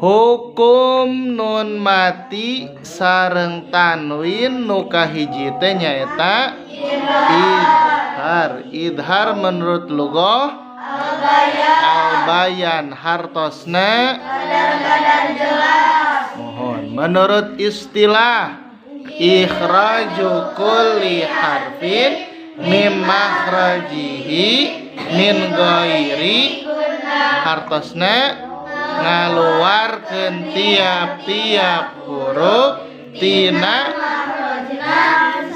Hukum nun mati sareng tanwin nu kahiji teh nyaeta idhar. Idhar menurut lugoh albayan, hartosna kadar-kadar jelas. Mohon menurut istilah ikhraju kulli harfin mim makhrajihi min ghairi, hartosna ngaluarkeun tiap-tiap huruf tina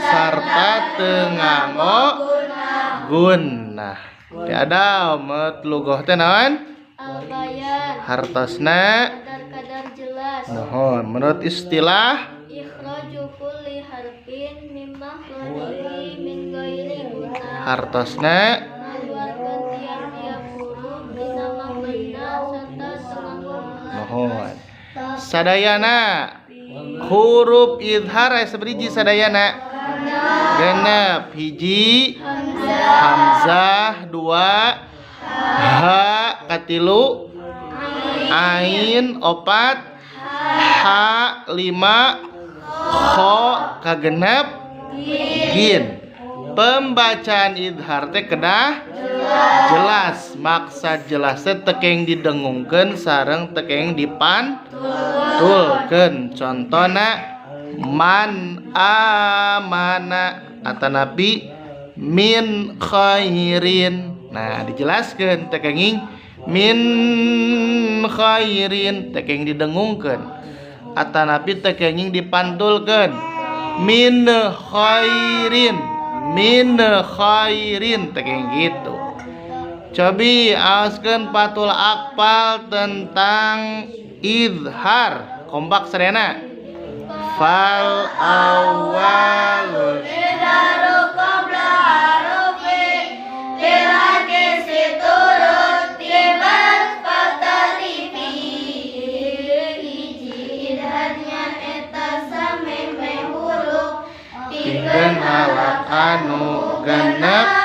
sarta teu nganggo gunnah. Tiada menurut lugoh teh naon? Albayan. Hartosna kadar-kadar jelas. Mohon menurut istilah ikhraju kulli harfin mim makhrajihi min ghairi gunnah. Hartosna ngaluarkeun tiap-tiap huruf tina makhrajna serta teu nganggo gunnah. Mohon sadayana huruf idhar aya sabaraha sadayana? Genep. Hiji hamzah, dua ha, katilu ain, opat ha, lima kho, kagenep gin. Pembacaan idhar teh kedah jelas. Maksad jelas teh teu kenging didengungkeun sareng teu kenging dipantulkeun. Contona man amana atanapi min khairin. Nah, dijelaskeun teu kenging min khairin, teu kenging didengungkeun atanapi teu kenging dipantulkeun min khairin, min khairin teu kenging gitu. Cobi aoskeun Fathul Akfal tentang idhar kompak sadayana. Fal awwalul idharu qabla harufi tilaki siturut tibat fatarifi. Hiji idharnya eta sameme huruf pikeun halak anu genep.